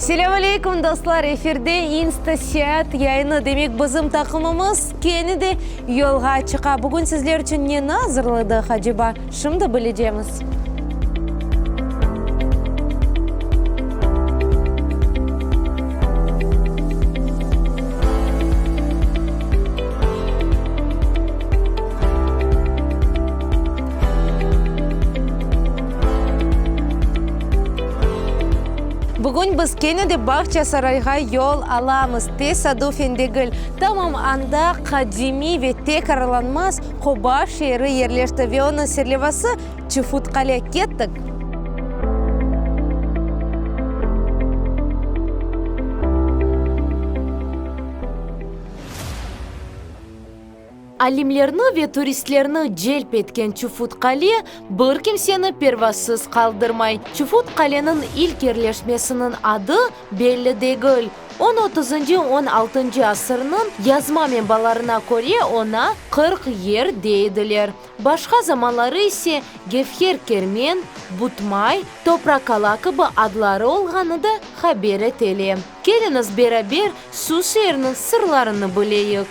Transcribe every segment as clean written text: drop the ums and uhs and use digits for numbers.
Selâm aleyküm, dostlar! Efirde Insta Seyaat yayını, demek, bizim taqımımız kene de yolğa çıqa. Bugün sizler içün neni azırladıq, aceba, şimdi bilecemiz. Bugün biz kene de Bağçasarayğa yol alamız. Tesadufen degil, tamam anda qadimiy ve tekrarlanmaz qoba şeeri yerleşti ve onıñ serlevası Çufut Qale. Kettik! Alimlerni ve turistlerni celp etken Çufut Qale bir kimseni pervasız qaldırmay. Çufut Qaleniñ ilk yerleşmesiniñ adı belli degil. On otuzıncı, on altıncı asırnıñ yazma menbalarına köre oña 40 Yer dey ediler. Başqa zamanları ise Gevher Kermen, Butmay, Topraqala kibi adları olğanı da haber etile. Keliñiz beraber şu şeerniñ sırlarını bileyik.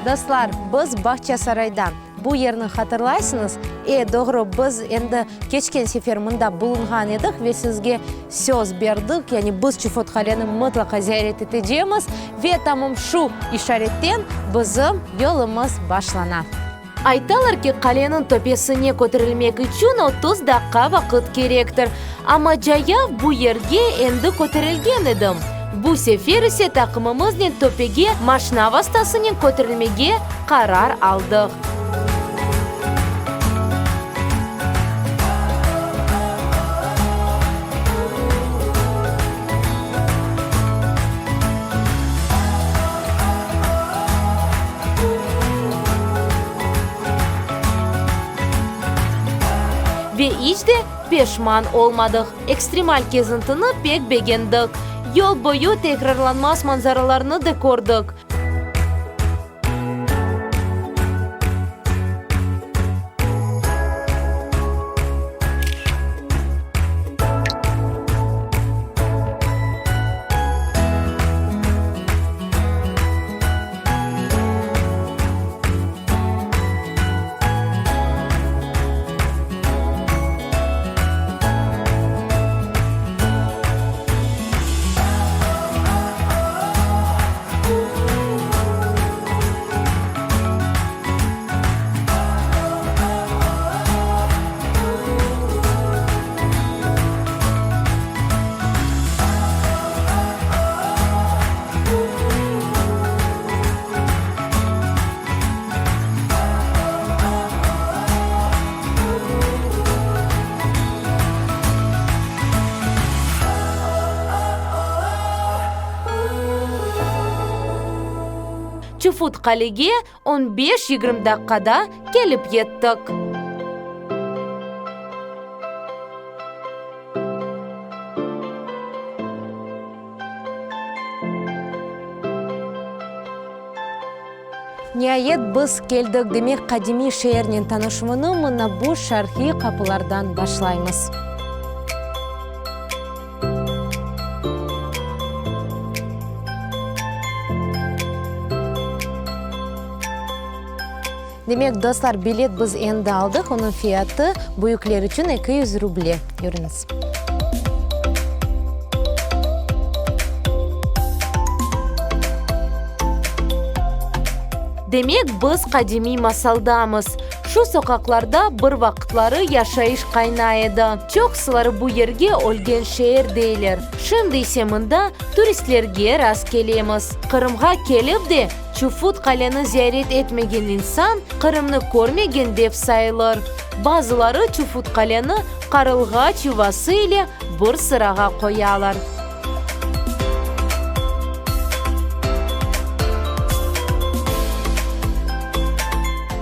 Dostlar, biz Bağçasarayda. Bu yerni hatırlaysıñız? E, doğru, biz endi keçken sefer mında bulunğan edik ve sizge söz berdik, yani biz Çufutqaleni mıtlaqa ziyaret etecemiz ve tamam şu işaretten bizim yolumız başlana. Aytalar ki, qaleniñ töpesine köterilmek içün 30 daqqa vaqıt kerektir. Amma cayav bu yerge endi köterilgen edim. Bu sefer ise taqımımıznen töpege maşna vastasınen köterilmege qarar aldıq. Ve iç de peşman olmadıq, ekstremal kezintini pek begendik. Yol boyu tekrarlanmaz manzaralarnı da kördik. Çufut Qalege on beş-yigirmi daqqada kelip yettik. Niayet, biz keldik. Demek, qadimiy şeernen tanışuvnı mına bu şarqiy qapılardan başlaymız. Demek, dostlar, bilet biz endi aldıq, onıñ fiyatı büyükler içün 200 ruble. Yürüñiz. Demek, biz qadimiy masaldamız. Şu soqaqlarda bir vaqıtları yaşayış qaynay edi. Çoqsuları bu yerge ölgen şeer deyler. Şimdi ise mında turistlerge rastkelemiz. Qırımğa kelip de, Çufut Qaleni ziyaret etmegen insan, Qırımnı körmegen dep sayılır. Bazıları Çufut Qaleni Qarılğaç yuvası ile bir sırağa qoyalar.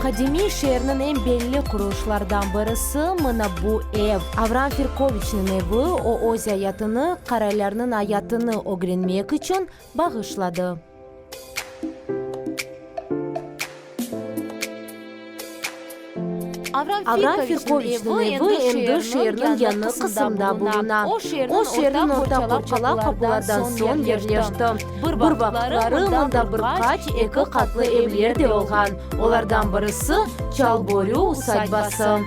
Qadimiy şeerniñ eñ belli qurulışlardan birisi mına bu ev. Avraam Firkoviçniñ evi, o öz ayatını qaraylarnıñ ayatını ögrenmek içün bağışladı. Avraam Firkoviçniñ evi endi şeerniñ yañı qısımda buluna. O, şeerniñ orta qorçalav qapulardan soñ yerleşti. Bir vaqıtları mında bir qaç eki qatlı evler de olğan, olardan birisi, Çalbörü usadbası.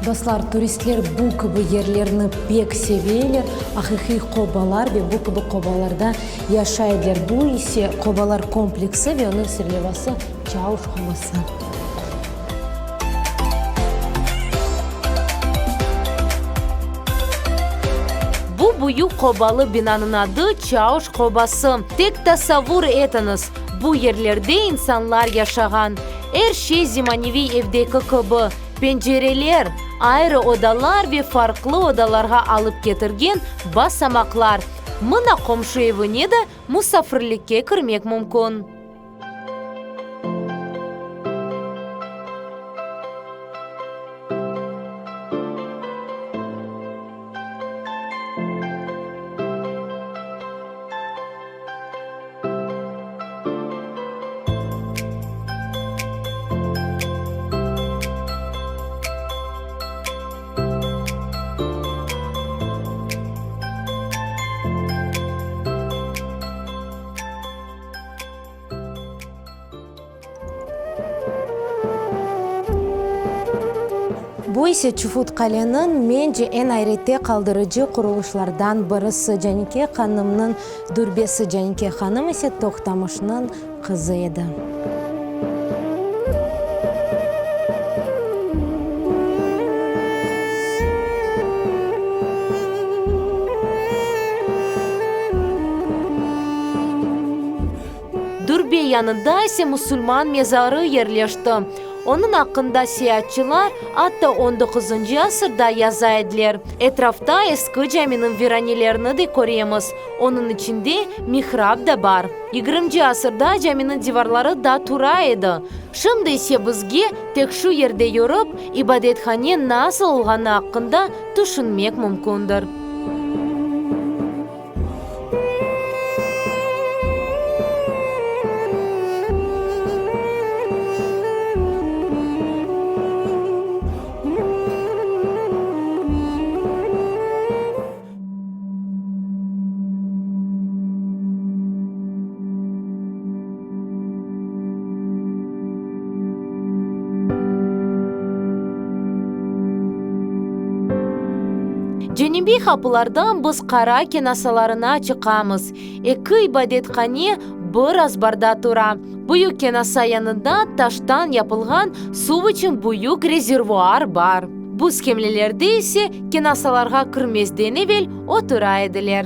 Dostlar, turistler bu kibi yerlerni pek seveler, aqiqiy qobalar ve bu kibi qobalarda yaşaylar. Bu ise qobalar kompleksi ve onıñ serlevası Çauş qobası. Bu büyük qobalı binanıñ adı Çauş qobası. Tek tasavvur etiñiz, bu yerlerde insanlar yaşağan. Er şey zemaneviy evdeki kibi, pencereler, ayrı odalar ve farqlı odalarğa alıp ketirgen basamaqlar. Mına qomşu evine de musafirlikke kirmek mümkün. Bu ise Çufut Qaleniñ, mence, eñ ayrette qaldırıcı qurulışlardan birisi, Canike hanımnıñ dürbesi. Canike hanım ise Toqtamışnıñ qızı edi. Dürbe yanında ise musulman mezarı yerleşti. Onıñ aqqında seyaatçılar atta on doquzıncı asırda yaza ediler. Etrafta eski caminiñ viranelerini de köremiz, onıñ içinde mihrab da bar. Yigirminci asırda caminiñ divarları da tura edi. Şimdi ise bizge tek şu yerde yürip, ibadethane nasıl olğanı aqqında tüşünmek mümkündir. Cenübiy qapılardan biz qara kenasalarına çıqamız. Eki ibadethane bir azbarda tura. Büyük kenasa yanında taştan yapılğan suv içün büyük rezervuar bar. Bu skemlelerde ise kenasalarğa kirmezden evel otura ediler.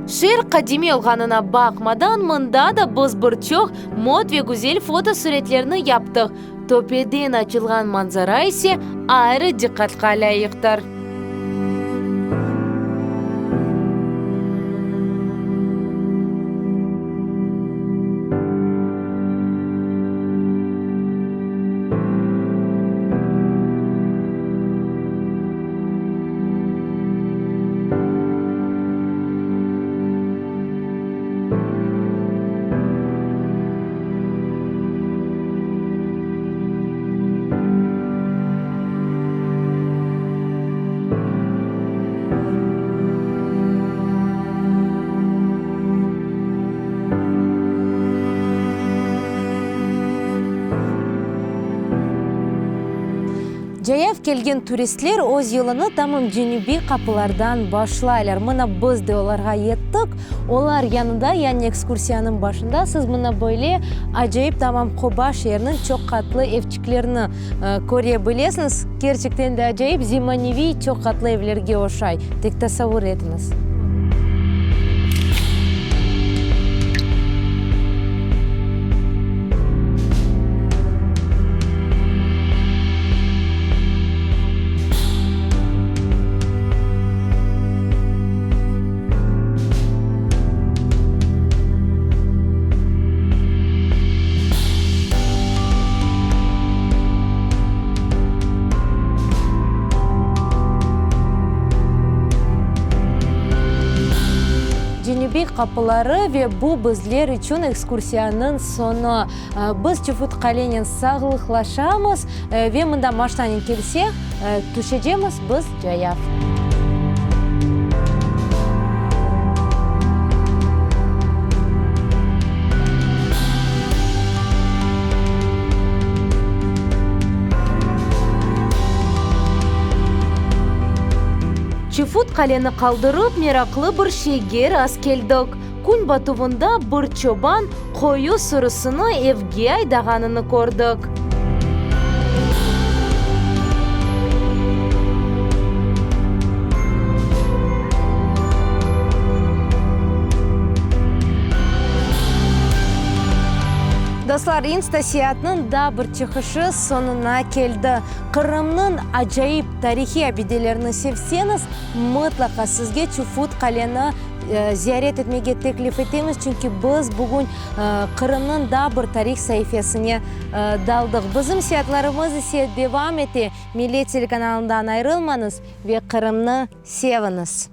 Şeer qadimiy olğanına baqmadan, mında da biz bir çoq mod ve güzel fotosuretlerni yaptıq, töpeden açılğan manzara ise ayrı diqqatqa lâyıqtır. Cayav kelgen turistler öz yolunı tamam cenübiy qapılardan başlaylar. Mına biz de olarğa yettik. Olar yanında, yani ekskursiyanıñ başında siz mına böyle acayip tamam qoba şeeriniñ çoq qatlı evçiklerini köre bilesiñiz. Kerçekten de acayip zemaneviy çoq qatlı evlerge oşay. Tek tasavvur etiñiz. Cenübiy qapıları ve bu bizler içün ekskursiyanıñ soñu. Biz Çufut Qalenen sağlıqlaşamız ve mında maşinanen kelsek, tüşecemiz biz cayav. Çufut Qaleni qaldırıp, meraqlı bir şeyge rastkeldik. Kün batuvında bir çoban qoyu sürüsini evge aydağanını kördik. Dostlar, İnsta seyaatnıñ daa bir çıqışı soñuna keldi. Qırımnıñ acayip tarihiy abidelerini sevseñiz, mıtlaqa sizge Çufut Qaleni ziyaret etmege teklif etemiz, çünki biz bugün Qırımnıñ daa bir tarih saifesine daldıq. Bizim seyaatlarımız ise devam ete. Millet telekanalından ayırılmañız ve Qırımnı seviñiz!